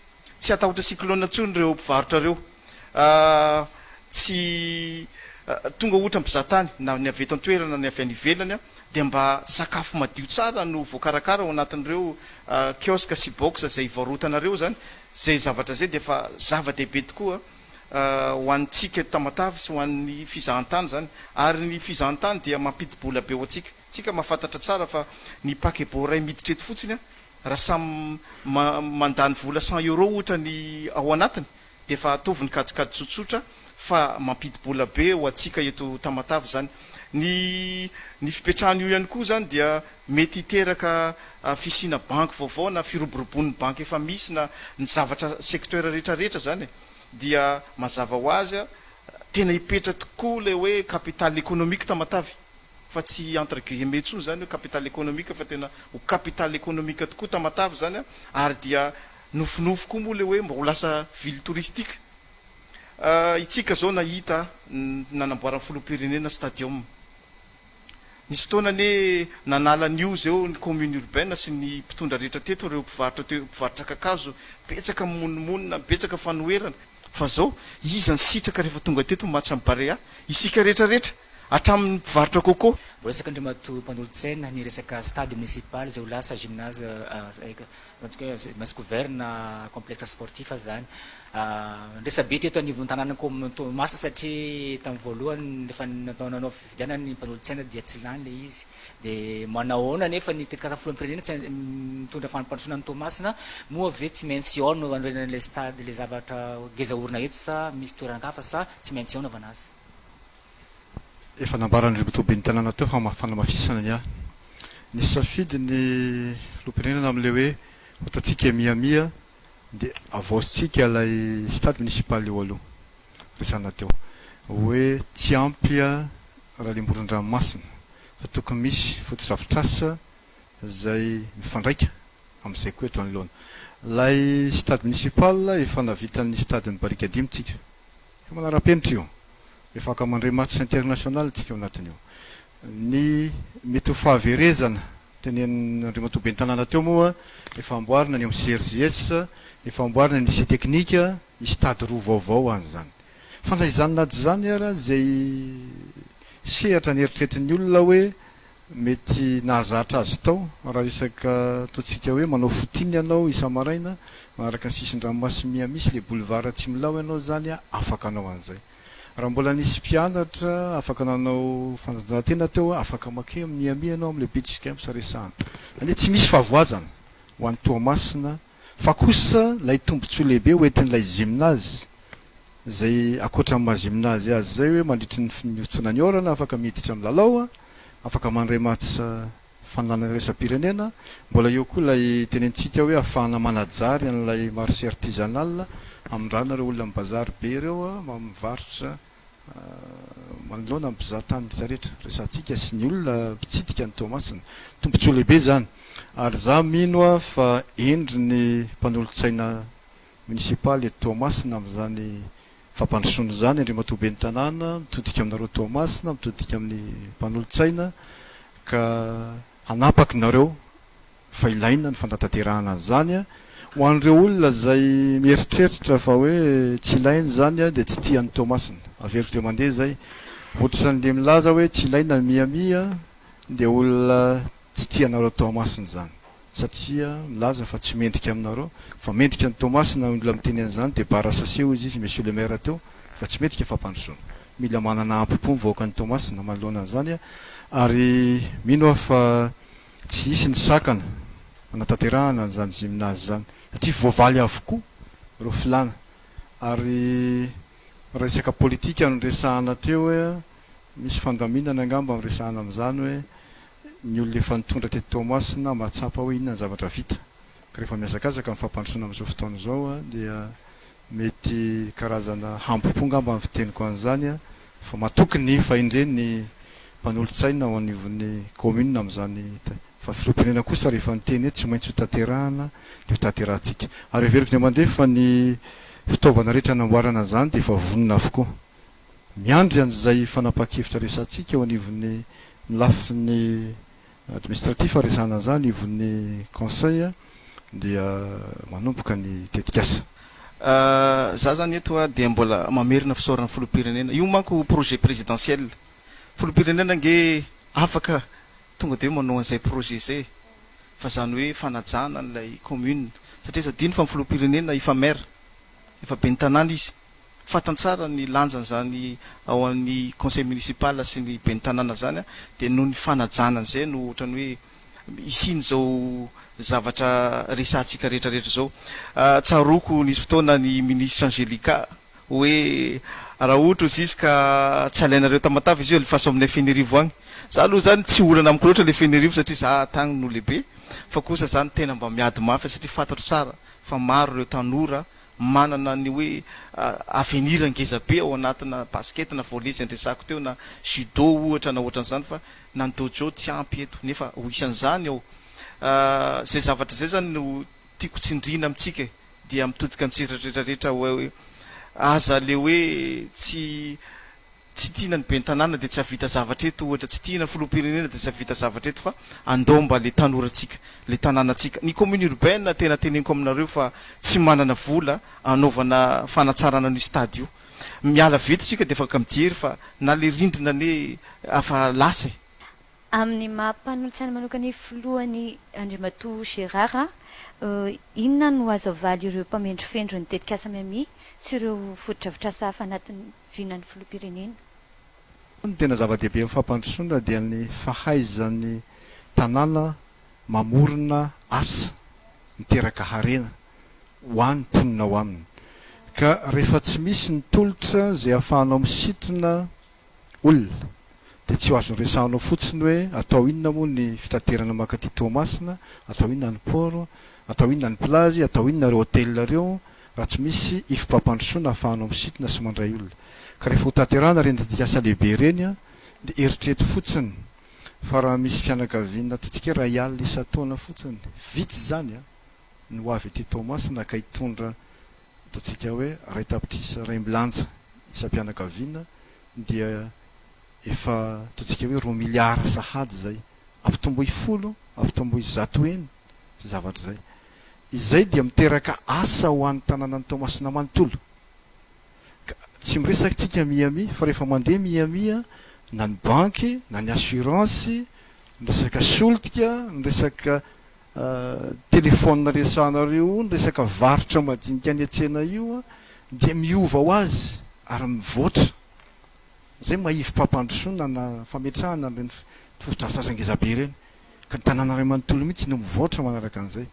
Tsy hatahotra cyclone intsony ireo mpivarotra ireo. Tsy tonga ohatra ny mpizahatany na ny avy eto an-toerana na ny avy any ivelany dia mba sakafo madio tsara no voakarakara ao anatin'ireo kiosque sy box izay ivarotana ireo izany. Izay zavatra izay dia efa zava-dehibe tokoa ho antsika eto Tamatave sy ho an'ny fizahantany izany. Ary ny fizahantany dia mampidi-bola be ho antsika. Tsika mahafantatra tsara fa ny paquebot iray miditra eto fotsiny raha samy mandany vola 100 euros ohatra ny ao anatiny dia efa ataovy ny kajikajy tsotsotra fa mampidi-bola be ho antsika eto Tamatave izany. Ny ny fipetrahana io ihany koa izany dia mety hiteraka fisiana banky vaovao na firoborobon'ny banky efa misy na ny zavatra secteur rehetra rehetra izany e. Dia mazava ho azy tena hipetra tokoa ilay hoe capital économique Tamatave. fa tsy entre guillemets intsony izany hoe capitale économique fa tena ho capitale économique tokoa Tamatave izany an, ary dia nofinofy koa moa ilay hoe mba ho lasa ville touristique. Itsika izao nahita ny nanamboaran'ny filoham-pirenena stadium. Nisy fotoana anie nanala an'io izao ny commune urbaine sy ny mpitondra rehetra teto ireo mpivarotra teo, mpivarotra kakazo, betsaka mimonomonona, betsaka fanoherana. Fa izao, iza ny sitraka rehefa tonga teto ny match an'i Barea? Isika rehetra rehetra. Hatramin'ny mpivarotra coco. Voaresaka Andriamatoa Mpanolotsaina ny resaka stade municipal izay ho lasa gymnase gymnase couvert na complexe sportif zany. Resabe teto anivon'ny tanànan'i Toamasina satria tamin'ny voalohany rehefa natao nanao fifidianana ny mpanolotsaina dia tsy lany ilay izy. Dia manao ahoana anefa ny tetikasa filoham-pirenena tsy mitondra fampandrosoana an'i Toamasina? Moa ve tsy maintsy ao no anorenana ilay stade ilay zavatra ngeza orina eto sa misy toeran-kafa sa tsy maintsy ao anaovana azy? Efa nambaran'Andriamatoa Ben'ny Tanàna teo fa fanamafisana ny ahy. Nisafidy ny filoham-pirenena amin'ilay hoe ho ataontsika miamia Dia avaozintsika ilay stade municipal eo aloha resahana teo hoe tsy ampy raha le moron-dranomasina fa tokony misy fotodrafitrasa izay mifandraika amin'izay koa eto anoloana. Ilay stade municipal efa navitan'ny stade ny Barikadimy tsika. Efa manara-penitra io. Efa afaka mandray match international tsika ao anatin'io. Ny mety ho fahaverezana Tenenin'Andriamatoa Ben'ny Tanàna teo moa, efa amboarina ny ao amin'ny CRJS, efa amboarina ny Lycée Technique, hisy stade roa vaovao any izany. Fa na izany na tsy izany ara, izay sehatra neritreretin'ny olona hoe mety nahazatra azy tao, raha resaka ataontsika hoe manao footing ianao isa-maraina, manaraka ny sisin-dranomasin'i Miami sy ilay boulevard Tsimilao ianao izany, afaka hanao an'izay. Raha mbola nisy mpianatra afaka nanao fanatanjahantena teo, afaka makeo amin'ny Miami ianao amin'ilay beach games resahana. Izany hoe tsy misy fahavoazana ho an'i Toamasina fa kosa ilay tombontsoa lehibe ho entin'ilay gymnase izay ankoatra ny maha gymnase azy izay hoe mandritry ny fotoana ny orana afaka miditra milalao, afaka mandray match Fananana iraisam-pirenena, mbola eo koa ilay tenenintsika hoe ahafahana manajary an'ilay marché artisanal, hamindrana ireo olona mibazary be ireo, mivarotra manoloana ny mpizaha tany rehetra rehetra, resahantsika sy ny olona mpitsidika an'i Toamasina. Tombontsoa lehibe izany ary izaho mino aho fa hendry ny mpanolotsaina monisipaly eto Toamasina amin'izany fampandrosoana izany, Andriamatoa Ben'ny Tanàna, mitodika aminareo Toamasina, mitodika amin'ny mpanolotsaina ka hanapaky nareo fa ilaina ny fanatanterahana an'izany. Ho an'ireo olona izay mieritreritra fa hoe tsy ilaina izany dia tsy tia an'i Toamasina. Averiko indray mandeha izay. Ohatran'ilay milaza hoe tsy ilaina ny Miami dia olona tsy tia anareo Toamasina izany satria milaza fa tsy mendrika aminareo fa mendrika ny Toamasina ny olona miteny an'izany dia bar à sachet hozy izy Monsieur le maire teo fa tsy mendrika fampandrosoana. Mila manana ampo-po ny vahoakan'i Toamasina manoloana an'izany ary mino aho fa tsy hisy ny sakana hanatanterahana an'izany gymnase izany satria voavaly avokoa ireo filàna ary resaka politika no resahana teo hoe misy fandaminana angamba miresahana amin'izany hoe ny olona efa nitondra teto Toamasina mahatsapa hoe inona ny zavatra vita ka rehefa mihazakazaka ny fampandrosoana amin'izao fotoana izao dia mety karazana hambom-po angamba ny fiteniko an'izany fa matoky ny fahendren'ny mpanolotsaina ao anivon'ny commune amin'izany fa filoham-pirenena kosa rehefa niteny hoe tsy maintsy ho tanterahana dia ho tanterahantsika ary heveriko indray mandeha fa ny fitaovana rehetra hanamboarana an'izany dia efa vonona avokoa. Miandry an'izay fanapahan-kevitra resahantsika eo anivon'ny lafiny administratif resahana an'izany anivon'ny conseil dia manomboka ny tetikasa. Za zany eto dia mbola mamerina fisaorana filoham-pirenena. Io manko projet présidentiel. Filoham-pirenena ange afaka tonga dia hoe manao an'izay projet izay e. Fa zany hoe fanajana an'ilay commune. Satria aza adino fa ny filoham-pirenena efa maire, efa ben'ny tanàna izy. Fantany tsara ny lanjan'izany ao amin'ny conseil municipal sy ny ben'ny tanàna izany dia noho ny fanajana an'izay no ohatran'ny hoe hisian'izao zavatra resahantsika rehetra rehetra izao. Tsaroako nisy fotoana ny minisitra Angelica hoe raha ohatra ozy izy ka tsy alainareo Tamatave izy io alefaso aminay Fenerivo agny. Za aloha zany tsy olana amiko loatra le Fenerivo satria za tagny no lehibe fa kosa zany tena mba miady mafy satria fantatro tsara fa maro ireo tanora manana ny hoe avenir ngeza be ao anatina basket na volley izay niresahako teo na judo ohatra na ohatran'izany fa na ny dojo tsy ampy eto nefa ho isan'izany ao izay zavatra izay zany no tiako tsindriana amintsika e dia mitodika amintsika rehetra rehetra hoe aza le hoe tsy Tsy tiana ny ben'ny tanàna dia tsy hahavita zavatra eto ohatra, tsy tiana ny filoham-pirenena dia tsy hahavita zavatra eto fa andao mba le tanorantsika, le tanànantsika. Ny commune urbaine tena teneniko aminareo fa tsy manana vola hanaovana fanatsarana an'io stade io. Miala avy eto tsika dia afaka mijery fa na le rindrina anie afa lasa e. Amin'ny maha mpanolotsaina manokana ny filohany Andriamatoa Gérard, inona no azo avaly ireo mpamendrofendro ny tetikasa Miami? sy ireo fotodrafitrasa hafa anatin'ny vinan'ny filoham-pirenena. Ny tena zava-dehibe amin'ny fampandrosoana dia ny fahaizan'ny tanàna mamorona asa, miteraka harena ho an'ny mponina ao aminy. Ka rehefa tsy misy ny tolotra izay ahafahanao misintona olona dia tsy ho azo resahanao fotsiny hoe atao inona moa ny fitaterana mankaty Toamasina, atao inona ny port, atao inona ny plage, atao inona ireo hotel ireo raha tsy misy ivom-pampandrosoana ahafahanao misintona sy mandray olona. Ka rehefa ho tanterahana ireny tetikasa lehibe ireny dia eritrereto fotsiny fa raha misy fianakaviana ataontsika hoe iray alina isan-taona fotsiny, vitsy izany an, no ho avy aty Toamasina ka hitondra ataontsika hoe 1 tapitrisa iraimbilanja isam-pianakaviana dia efa ataontsika hoe 2 miliara sahady izay. Ampitomboy 10, ampitomboy 100 heny izay zavatra izay. Izay dia miteraka asa ho an'ny tanànan'i Toamasina manontolo. Ka tsy miresaka tsika Miami fa rehefa mandeha Miami na ny banky na ny assurance, ny resaka solika, ny resaka telephone resahanareo, ny resaka varotra madinika any an-tsena io dia miova ho azy ary mivoatra. Izay maha ivom-pampandrosoana na fametrahana an'ireny fotodrafitrasa ngezabe ireny. Ka ny tanàna iray manontolo mihitsy no mivoatra manaraka an'izay.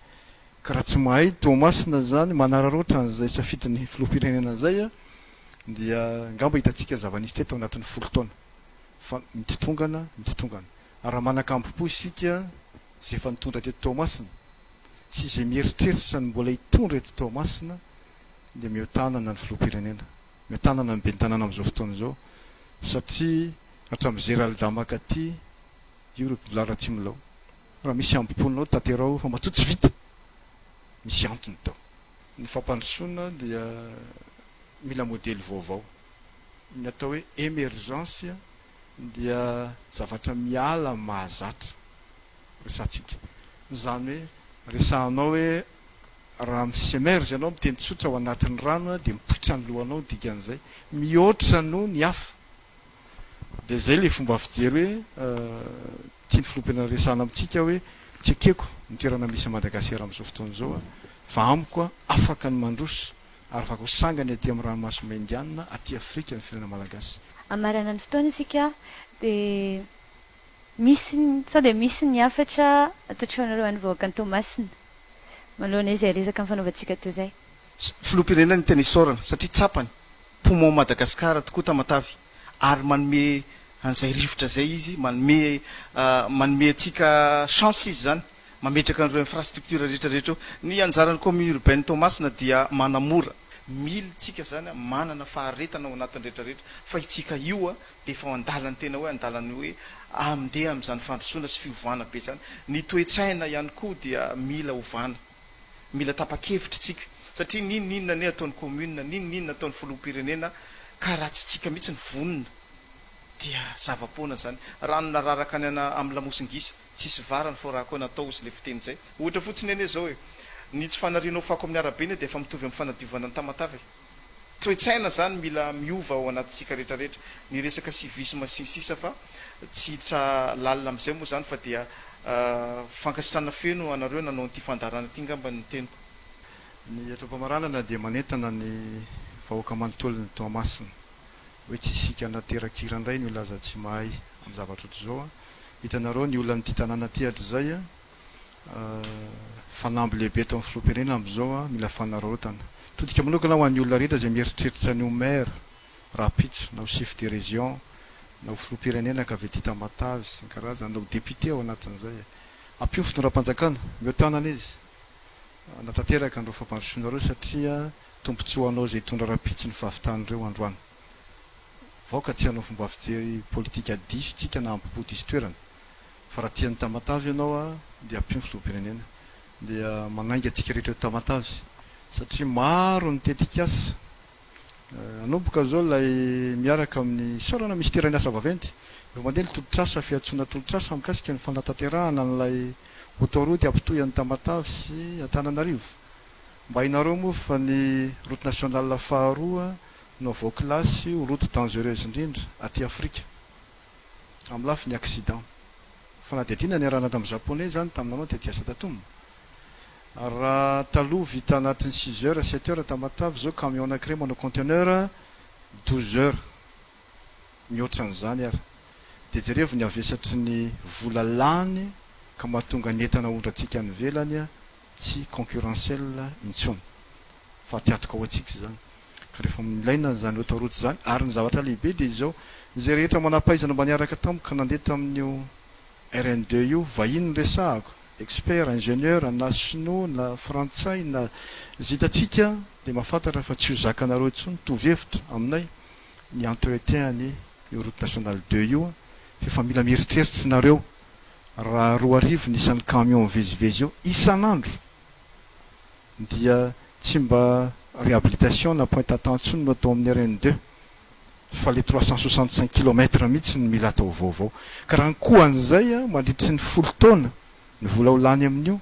Ka raha tsy mahay Toamasina izany manararaotra an'izay safidin'ny filoham-pirenena izay dia angamba hitantsika ny zava-nisy teto ao anatin'ny 10 taona fa mitotongana, mitotongana. Ary raha manan-kambom-po isika izay efa nitondra teto Toamasina sy izay mieritreritra ny mbola hitondra eto Toamasina dia mihoa-tanana ny filoham-pirenena, mihoa-tanana ny ben'ny tanàna amin'izao fotoana izao satria hatramin'i Gérald mankaty io ry Volahy Ratsimilaho. Raha misy hambom-ponao tanteraho fa matoa tsy vita, misy antony tao. Ny fampandrosoana dia mila modely vaovao. Ny atao hoe emergence dia zavatra miala amin'ny mahazatra resahantsika. Izany hoe resahanao hoe raha mi-s'emerge ianao miteny tsotra ao anatin'ny rano dia mipoitra ny lohanao ny dikan'izay. Mihoatra noho ny hafa. Dia izay ilay fomba fijery hoe tian'ny filoham-pirenena resahana amintsika hoe tsy ekeko ny toerana misy an'i Madagasikara amin'izao fotoana izao fa amiko afaka ny mandroso ary afaka ho sangany aty amin'ny ranomasimbe Indianina aty Afrika ny firenena malagasy. Hamarana ny fotoana isika dia misy sao dia misy ny hafatra atolotrao an'ny vahoakan'i Toamasina manoloana izay resaka nifanaovantsika teo izay. Filoham-pirenena no tena isaorana satria tsapany poumon Madagascar tokoa Tamatave ary manome an'izay rivotra izay izy, manome manome antsika chance izy izany mametraka an'ireo infrastructure rehetra rehetra eo. Ny anjaran'ny commune urbaine Toamasina dia manamora. Mila tsika izany manana faharetana ao anatin'ny rehetra rehetra fa itsika io dia efa ao an-dalan'ny tena hoe an-dalan'ny hoe amndeha amin'izany fandrosoana sy fiovana be izany. Ny toe-tsaina ihany koa dia mila ovana. Mila tapa-kevitra isika satria n'inon'inona anie ataon'ny commune, n'inon'inona ataon'ny filoham-pirenena ka raha tsy tsika mihitsy no vonona dia zava-poana izany. Rano nararaka any ana amin'ny lamosin-gisa, tsisy varany fô raha koa natao hozy le fiteny izay. Ohatra fotsiny anie izao e, ny tsy fanarianao fako amin'ny arabe anie dia efa mitovy amin'ny fanadiovana ny Tamatave e. Toe-tsaina zany mila miova ao anatintsika rehetra rehetra. Ny resaka civisme sy ny sisa fa tsy hiditra lalina amin'izay moa zany fa dia fankasitrahana feno anareo nanao an'ity fandaharana ity ngamba ny teniko. Ny eto am-pamaranana dia manentana ny vahoaka manontolon'i Toamasina hoe tsy isika naterak'hira indray no hilaza tsy mahay amin'ny zavatra ohatr'izao an! Hitanareo ny olan'ity tanàna ity hatrizay an! Fanamby lehibe eto amin'ny filoham-pirenena amin'izao, mila fanararaotana. Mitodika manokana ho an'ny olona rehetra izay mieritreritra ny ho maire rahampitso, na ho chef de région, na ho filoham-pirenena ka avy aty Tamatave sy ny karazany, na ho député ao anatin'izay. Ampio ny fitondram-panjakana, omeo tanana izy hanatanteraka an'ireo fampandrosoana ireo satria tombontsoa ho anao izay hitondra rahampitso ny fahavitan'ireo androany. Vaoka tsy hanao fomba fijery politika diso tsika na hampipo diso toerana. Fa raha tia an'i Tamatave ianao dia ampio ny filoham-pirenena. Dia manainga antsika rehetra eto Tamatave satria maro ny tetikasa. Hanomboka izao ilay miaraka amin'ny isaorana minisiteran'ny asa vaventy. Efa mandeha ny tolotrasa fiantsoana tolotrasa mikasika ny fanatanterahana an'ilay autoroute hampitohy an'i Tamatave sy Antananarivo. Mba hainareo moa fa ny route nationale faharoa no voakilasy ho route dangereuse indrindra aty Afrika. Amin'ny lafiny accident. Fanadihadiana niarahana tamin'ny Japonais izany tamin'ny nanao tetikasa Tatum. Raha taloha vita anatin'ny six heures, sept heures Tamatave, izao camion anankiray manao conteneur 12 heures, mihoatra an'izany ary. Dia jerevo ny havesatry ny vola lany ka mahatonga ny entana ahondrantsika any ivelany tsy concurrentiel intsony. Fatiantoka ho antsika izany. Ka rehefa ilaina izany autoroute izany, ary ny zavatra lehibe dia izao, izay rehetra manam-pahaizana mba niaraka tamiko ka nandeha tamin'io RN deux io, vahiny no resahako, expert, ingénieur, na sinoa na frantsay na izay hitantsika dia mahafantatra fa tsy ho zakanareo intsony, mitovy hevitra aminay ny entretien any io route nationale deux io fa efa mila mieritreritra nareo raha 2000 ny isan'ny camion mivezivezy eo isan'andro dia tsy mba réhabilitation na point à temps intsony no atao amin'ny RN deux fa le 365 kilomètres mihitsy no mila atao vaovao. Ka raha ny kohan'izay mandritry ny 10 taona ny vola ho lany amin'io,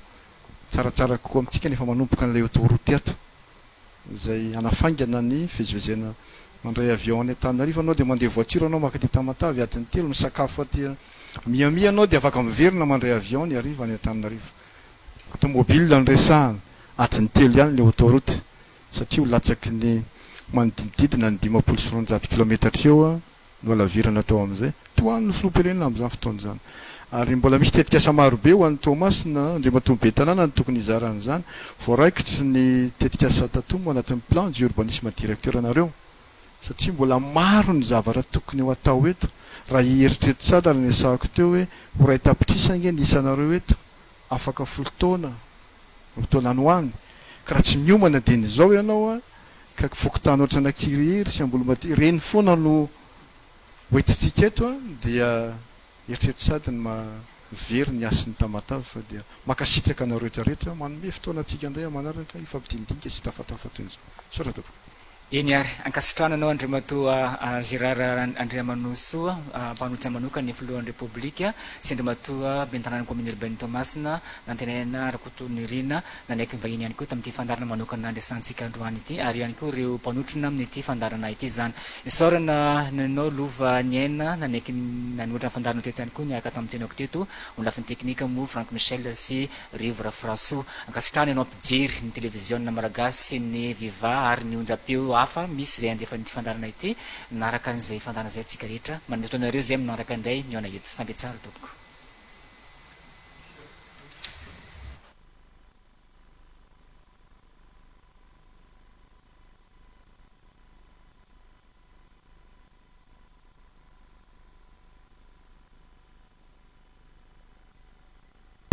tsaratsara kokoa amintsika ny efa manomboka an'ilay autoroute ato izay hanafaingana ny fivezivezena. Mandray avion any Antananarivo anao dia mandeha voiture anao maka aty Tamatave adiny 3, misakafo aty Miami anao dia afaka miverina mandray avion ny hariva any Antananarivo. Automobile no resahana, adiny 3 ihany ilay autoroute satria ho latsaky ny manodidididina ny 250 kilometatra eo no halavirana atao amin'izay. Tohan'ny filoham-pirenena amin'izany fotoana izany. Ary mbola misy tetikasa marobe ho an'i Toamasina, Andriamatoa Ben'ny Tanàna no tokony hizara an'izany. Voaraikitry ny tetikasa Tatomo anatin'ny plan d'urbanisme directeur anareo. Satria mbola maro ny zavatra tokony ho atao eto. Raha hieritreritra tsara ny resahako teo hoe ho 1 tapitrisa ange ny isanareo eto afaka 10 taona, 2 taona any ho any. Ka raha tsy miomana dieny izao ianao a, ka fokontany ohatran'Ankirihiry sy Ambolomaty ireny foana no hoentintsika eto a, dia eritrereto sady ny mahavery ny hasin'ny Tamatave fa dia mankasitraka anareo rehetra rehetra manome fotoana antsika indray manaraka hifampidinidinika sy tafatafa toy izao. Misaotra tompoko. Eny ary, ankasitrahana anao Andriamatoa Gérard Andriamanohisoa, mpanolotsaina manokana ny filohan'ny Repoblika, sy Andriamatoa Ben'ny tanànan'ny kaominina urbaine Toamasina, Nantenaina Rakotonirina, nanaiky ny vahiny ihany koa tamin'ity fandaharana manokana niresahantsika androany ity, ary ihany koa ireo mpanotrona amin'ity fandaharana ity izany. Isaorana anao Lova Niaina nanaiky nanohitra ny fandaharana teto ihany koa niaraka tamin'ny tenako teto, ho lafiny teknika moa Franck Michel sy Rivo Rafirasoa. Ankasitrahana ianao mpijery ny televiziona malagasy sy ny viva ary ny onjam-peo hafa misy izay handefa an'ity fandaharana ity. Nanaraka an'izay fandaharana izay antsika rehetra. Manome fotoana anareo izay manaraka indray mihaona eto. Samby tsara tompoko.